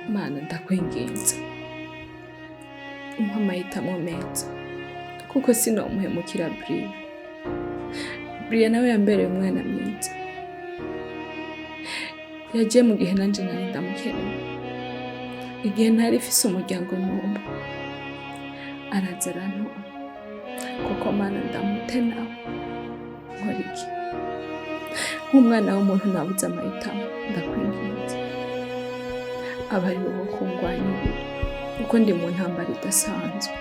Mana, ndakwinginze umpe amahitamo meza, kuko sinomuhemukira Briya. Briya nawe yambereye umwana mwiza, yagiye mu gihe nanje nari ndamukeneye, igihe ntari mfise umuryango n'umwe araza arantora. Koko Mana, ndamute nawe nkora iki? Nk'umwana w'umuntu nabuze amahitamo. Ndakwinginze aba ari wowe kungwanirira, kuko ndi mu ntambara idasanzwe.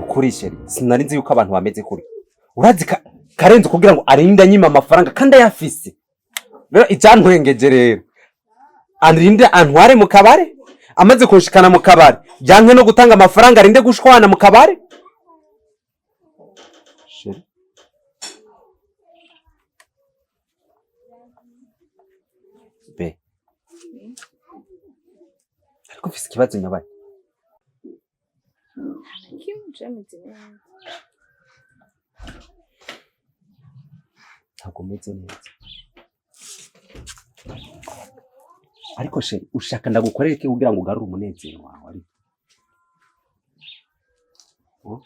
Ukuri chéri, sinari nzi yuko abantu bameze kuri. Urazi Karenzi kugira ngo arinde anyima amafaranga kandi ayafise. Rero icyantwengeje rero, arinde antware mu kabare, amaze kunshikana mu kabare byanke no gutanga amafaranga, arinde gushwana mu kabare. Chéri, be ariko mfise ikibazo nyabaye. Kimwe meze neza. Ntabwo meze neza. Ariko chéri, ushaka ndagukorera iki kugira ngo ugarure umunezero wawe? Ariko Oh,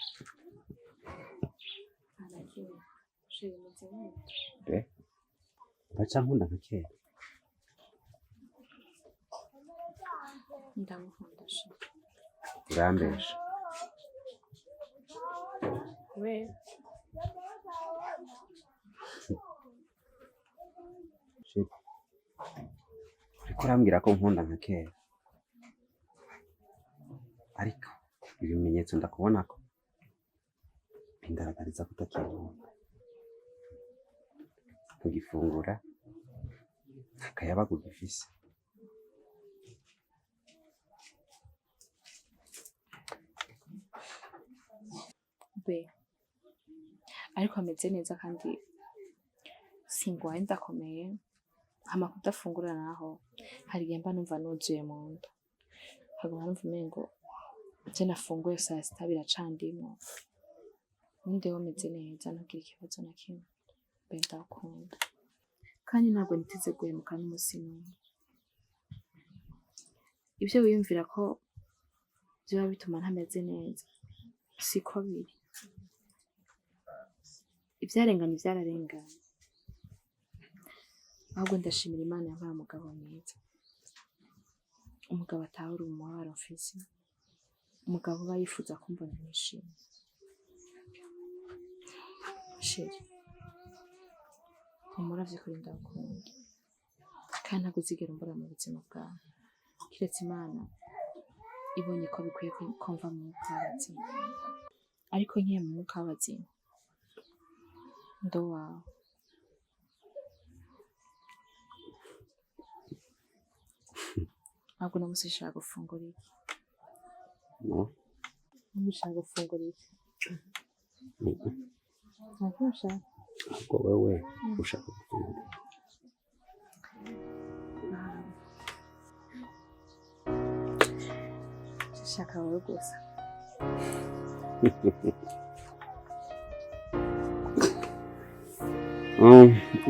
chéri, meze neza. Be uracankunda nka kera? Ndagukunda, chéri. Urambesha. Kubera? Chéri, uriko urambwira ko nkunda nka kera, ariko ibimenyetso ndakubona ko bingaragariza ko utakinkunda. Ntugifungura, nta kayabagu ugifise. Be ariko ameze neza kandi singwaye, ndakomeye. Hama kudafungura naho, hari igihe mba numva nuzuye mu nda, nkaguma numva umengo ivyo nafunguye saa sita biracandimwo. Ubundi ho meze neza, ntugire ikibazo na kimwe. Be ndagukunda kandi ntabwo niteze guhemuka n'umusi n'umwe. Ivyo wiyumvira ko vyoba bituma ntameze neza, siko biri. Ivyarenganye vyararenganye. Ahubwo ndashimira Imana yampaye umugabo mwiza, umugabo atahura umubabaro mfise, umugabo uba yifuza kumbona nishimye. Chéri, humura, vy'ukuri ndagukunda kandi ntabwo uzigera umbura mu buzima bwawe, kiretse Imana ibonye ko bikwiye ko mva mu mwuka w'abazima. Ariko nkiye mu mwuka w'abazima, ndi uwawe. Ahubwo uno musi nshaka gufungura iki? No. Ubu ushaka gufungura iki? Nta kimwe ushaka? Ahubwo wewe ushaka gufungura? Nshaka wowe gusa.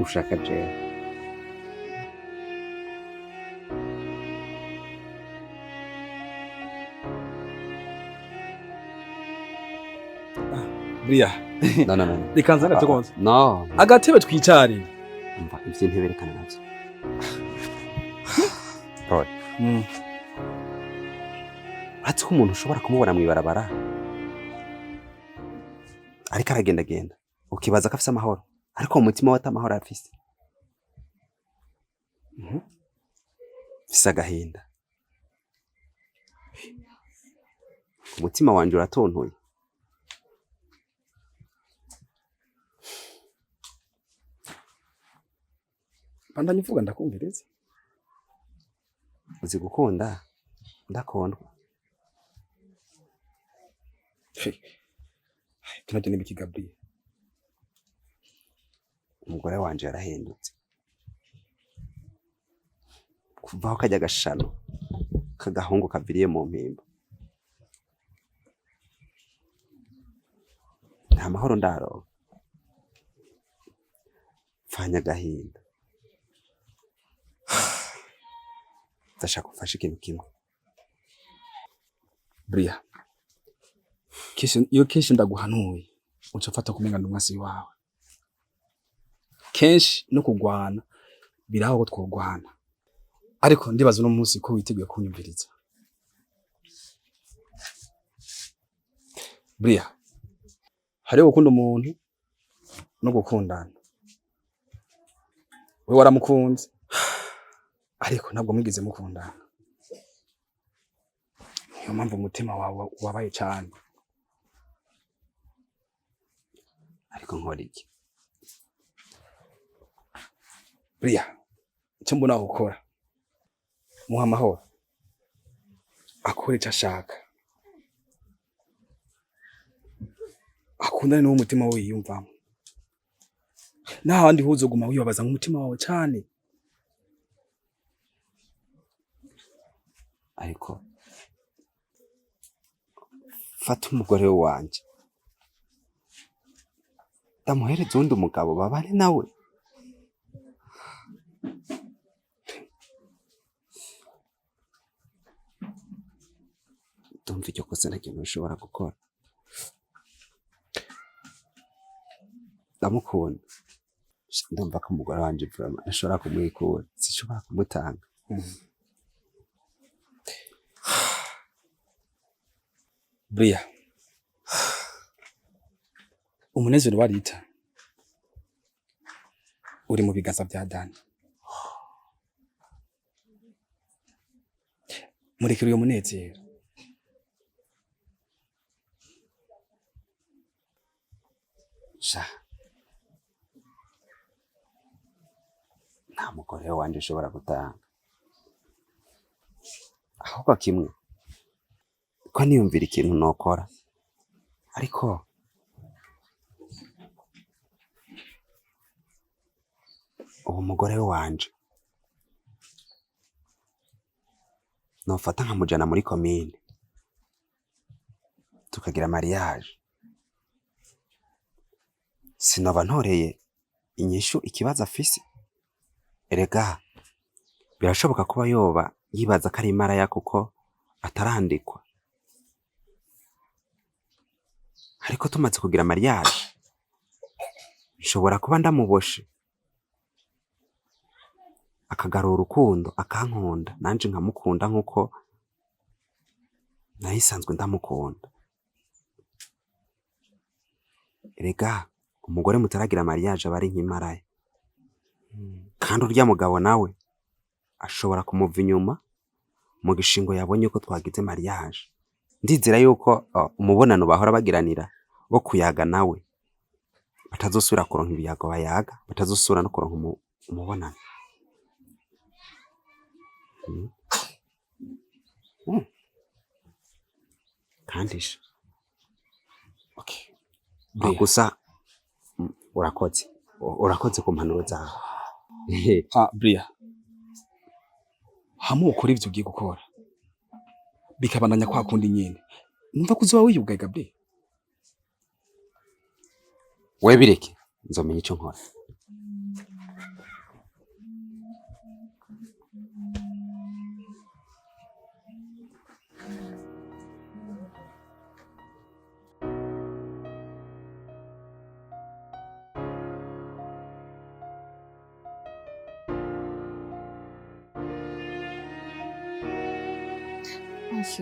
Ushaka jewe? Buriya. No, no, no, no. Reka nzane gato kwanza. No. Agatebe twicare. Umva, ivy'intebe rekana navyo. Paul, uretse ko umuntu ushobora kumubona mw'ibarabara ariko aragendagenda, ukibaza ko afise amahoro, ariko mu mutima we ata amahoro afise. Mfise agahinda, umutima wanje uratontoye. Bandanya uvuga, ndakumviriza. Uzi gukunda ndakondwa? Tunajya n'ibiki, Gabriel? Umugore wanje yarahindutse. Kuvaho kajya agashano k'agahungu kaviriye mu mpimba, nta mahoro ndaronka, pfanya agahinda. Ndashaka umfashe ikintu kimwe. Bria, kenshi iyo kenshi ndaguhanuye uca ufata kumenga ndi umwasi wawe. Kenshi no kugwana biraho ko twogwana, ariko ndibaza uno munsi ko witeguye kunyumviriza. Bria, hariho gukunda umuntu no gukundana. We waramukunze, ariko ntabwo mwigeze mukundana. Niyo mpamvu umutima wawe wabaye cane. Ariko nkora iki? Bria, icyo mbona gukora, muha amahoro, akore icyo ashaka, akundane n'uwo umutima we yiyumvamo. N'ahandi huzoguma wibabaza nk'umutima wawe cane. Ariko fata umugore wanje ndamuhereza uwundi mugabo babane nawe. Ndumva iryo kosa nta kintu nshobora gukora. Ndamukunda, ndumva ko umugore wanje vraiment ntashobora kumwikura, sinshobora kumutanga. Bria, umunezero wa Rita uri mu biganza vya Dani. Murekere uyo munezero. Sha, nta mugore wanje ushobora gutanga. Ahubwo kimwe ko niyumvira ikintu nokora, ariko uwo mugore wanje nofata nkamujana muri komine tukagira mariage, sinoba ntoreye inyishu ikibazo afise. Erega birashoboka kuba yoba yibaza ko ari imaraya kuko atarandikwa, ariko tumaze kugira mariage nshobora kuba ndamuboshe akagarura urukundo, akankunda nanje nkamukunda nkuko narisanzwe ndamukunda. Erega umugore mutaragira mariage aba ari nk'imaraya, kandi urya mugabo nawe ashobora kumuva inyuma mu gishingo yabonye ko twagize mariage. Ndizera yuko umubonano bahora bagiranira wo kuyaga nawe batazosubira kuronka ibiyago bayaga, batazosubira no kuronka umubonano. Kandi sha. Okay. Gusa urakoze. Urakoze ku mpanuro zawe. Bria, hamwe ukora ivyo ugiye gukora bikabandanya kwa kundi nyene, numva ko uzoba wiyugaye Gabriel. We bireke, nzomenya ico nkora.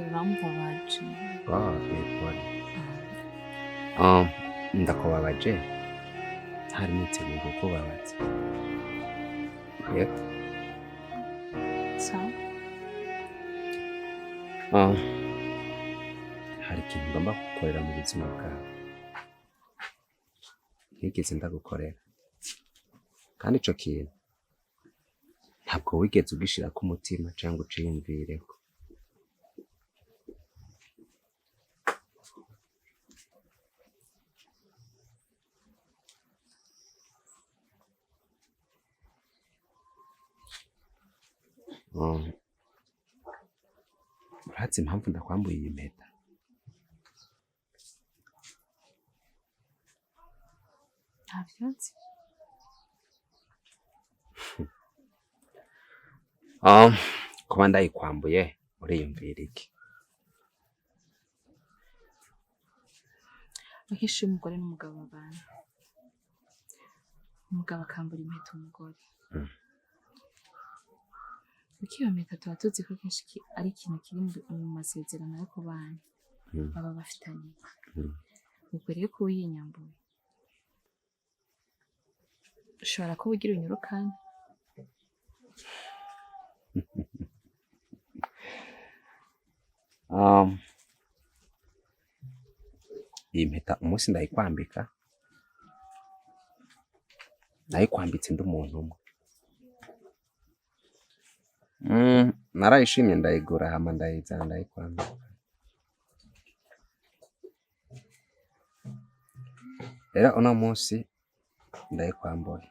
Urambabaje. Ndakubabaje, ntari niteguye kukubabaza. Yego. Sawa. Hari ikintu ngomba gukorera mu buzima bwawe ntigeze ndagukorera, kandi ico kintu ntabwo wigeze ugishirako umutima cyangwa uciyumvireko. Urazi impamvu ndakwambuye iyi mpeta? Ntavyo nzi. Kuba ndayikwambuye uriyumvira iki? Akenshi iyo umugore n'umugabo babana, umugabo akambura impeta umugore. Kuko iyo mpeta tuba tuzi ko kenshi ari ikintu kiri mu masezerano yo kubana baba bafitanye. Ubwo rero kuba uyinyambuye, ushobora kuba ugira unyurukane. Iyi mpeta umunsi ndayikwambika, nayikwambitse ndi umuntu umwe. Narayishimye ndayigura hama ndayizana ndayikwambika. Rero uno munsi ndayikwambuye.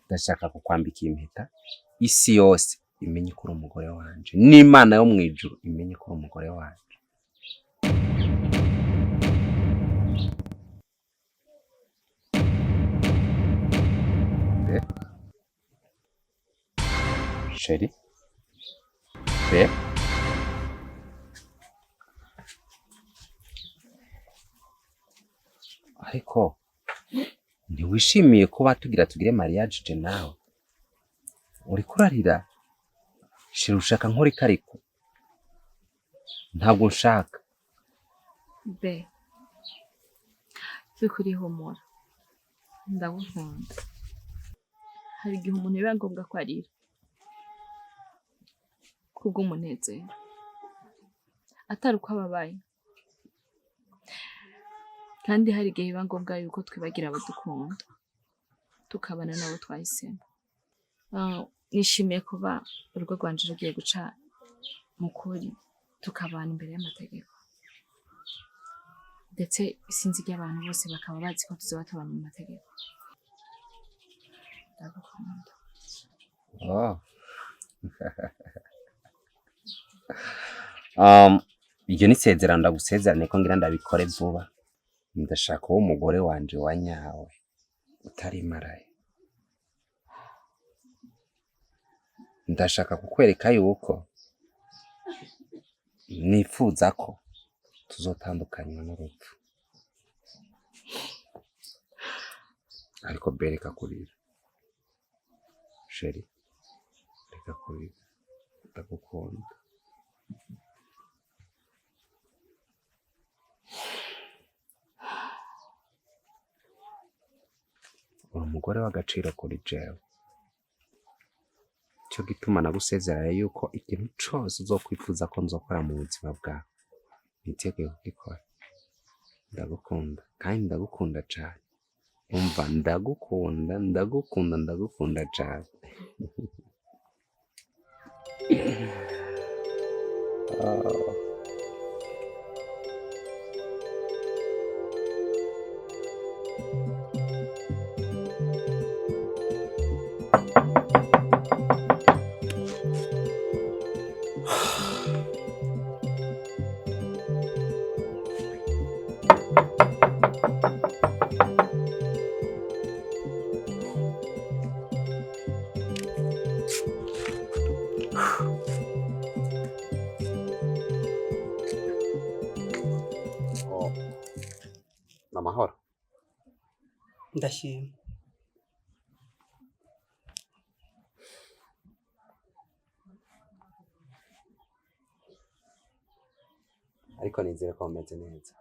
Ndashaka kukwambika iyi mpeta, isi yose imenye ko uri umugore wanje, n'Imana yo mw'ijuru imenye ko uri umugore wanje. Chérie. Be. Ariko ntiwishimiye kuba tugira tugire mariage je nawe? Uriko urarira? Shira ushaka nkora iki ariko? Ntabwo nshaka. Be. By'ukuri humura. Ndagukunda. Hari igihe umuntu biba ngombwa ko arira kubw'umunezero, atari uko ababaye. Kandi hari igihe biba ngombwa yuko twibagira abo dukunda, tukabana nabo twahisemo. Nishimiye kuba urugo rwanje rugiye guca mu kuri, tukabana imbere y'amategeko, ndetse isinzi ry'abantu bose bakaba bazi ko tuzoba tubana mu mategeko. Ndagukunda. Oh. Iryo ni isezerano ndagusezerane ko ngira ndabikore vuba. Ndashaka uwo umugore wanje wa nyawe utari maraya. Ndashaka kukwereka yuko nifuza ko tuzotandukanywa n'urupfu. Ariko be reka kurira. Chérie, reka kurira. Ndagukunda. Uri umugore w'agaciro kuri jewe. Cyo gituma nagusezeranye yuko ikintu cose uzokwifuza ko nzokora mu buzima bwawe, niteguye kugikora. Ndagukunda kandi ndagukunda cane. Umva, ndagukunda, ndagukunda, ndagukunda cane. Namahoro. Ndashima. Ariko nizere ko mumeze neza.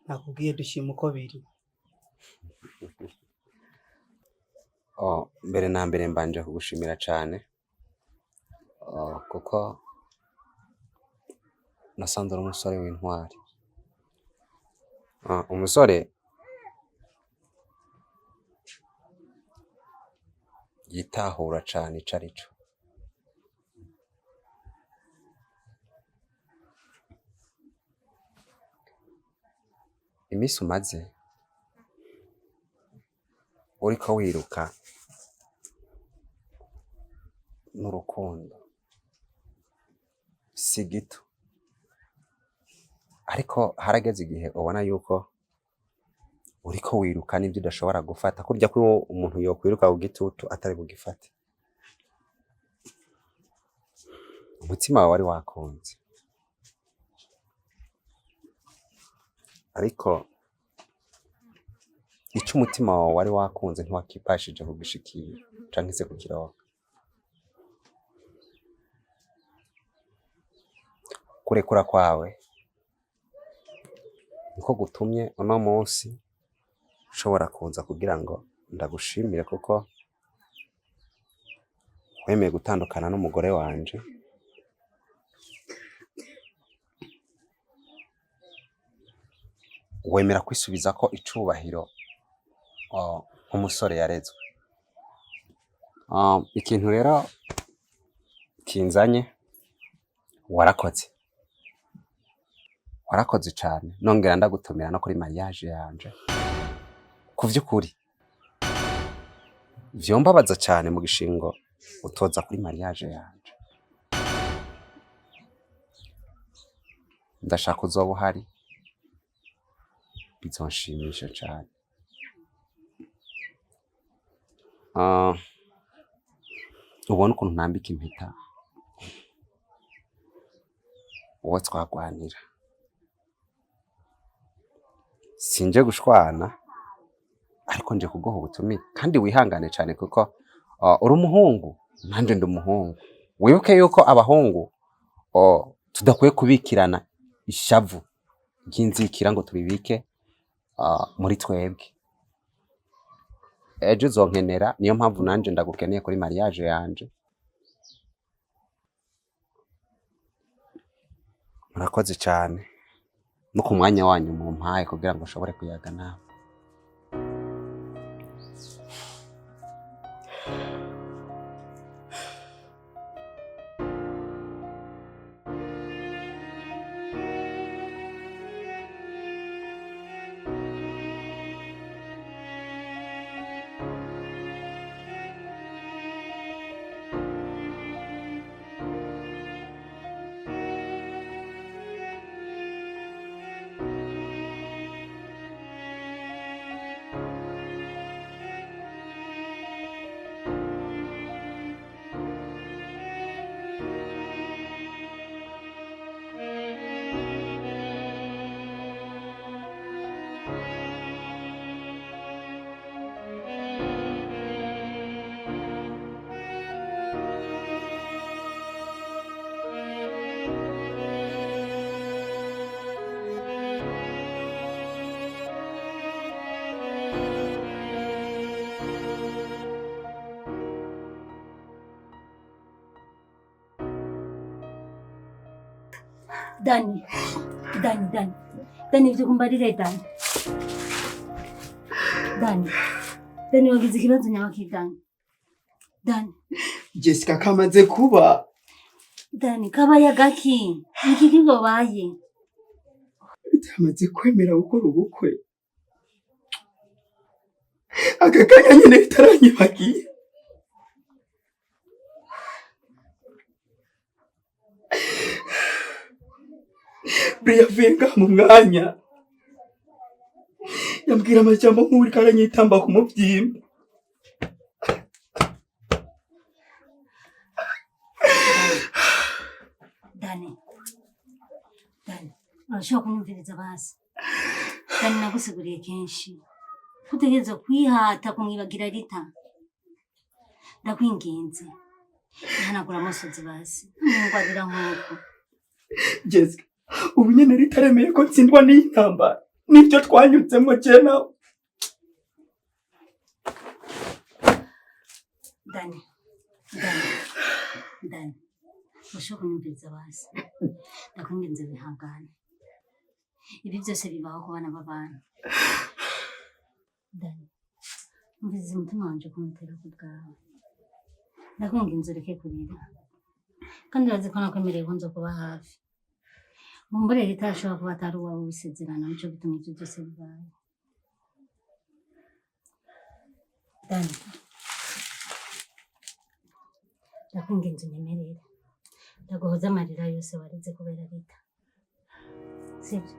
Nakubwiye dushima uko biri. Oh, mbere na mbere mbanje kugushimira cane. Oh, kuko nasanze uri umusore w'intwari. Umusore yitahura cane ico arico. Iminsi umaze uriko wiruka n'urukundo si gito, ariko harageze igihe ubona yuko uriko wiruka n'ibyo udashobora gufata, kurya ko umuntu yokwiruka ku gitutu atari bugifate. Umutima wawe wari wakunze, ariko ico umutima wawe wari wakunze ntiwakipashije kugishikira canke se kukironka. Kurekura kwawe niko gutumye uno munsi nshobora kuza kugira ngo ndagushimire, kuko wemeye gutandukana n'umugore wanje. Wemera kwisubizako icubahiro nk'umusore yarezwe. Ikintu rero kinzanye, warakoze, warakoze cane. Nongera ndagutumira no kuri mariage yanje. Ku vy'ukuri vyombabaza cane mu gishingo utoza kuri mariage yanje. Ndashaka uzoba uhari, bizonshimisha cane. Ubone ukuntu ntambika impeta uwo twagwanira. Sinje gushwana, ariko nje kuguha ubutumire, kandi wihangane cane kuko uri umuhungu nanje ndi umuhungu. Wibuke yuko abahungu tudakwiye kubikirana ishavu ry'inzikira ngo tubibike muri twebwe. Ejo uzonkenera, niyo mpamvu nanje ndagukeneye kuri mariage yanje. Murakoze cane no ku mwanya wanyu mumpaye kugira ngo nshobore kuyaga nawe. Dani, Dani, Dani, Dani, ibyo kumbarire Dani. Dani, Dani, wagize ikibazo nyabaki Dani. Dani, Jessica kamaze kuba. Dani, kabaye gaki? Niki kigobaye? Byamaze kwemera gukora ubukwe. Aka kanya nyine bitaranyibagiye. Buriya avuye ngaha mu mwanya yambwira amajambo nk'uriko aranyitamba ku muvyimba. Dani, Dani, urashobora kunyumviriza basi? Dani, nagusiguriye kenshi kutegereza kwihata kumwibagira Rita. Ndakwinginze, ihanagura amosozi basi, ntungwarira nk'uko. Jessica, ubu nyene Rita aremeye ko ntsindwa n'iyi ntambara nibyo twanyuzemwo je nawe. Dani, Dani, Dani, urashobora kunyumviriza basi? Ndakwinginze wihangane. Ibi byose bibaho ku bana b'abantu. Dani, umviriza umutima wanje kumutera ku bwawe. Ndakwinginze ureke kurira. Kandi urazi ko nakwemereye ko nza kuba hafi. Mumbure leta ashobora kuba atari uwawe w'isezerano, nico gituma ivyo byose bibaye. Dani, ndakwinginze unyemerere ndaguhoza amarira yose warize kubera Rita, sibyo?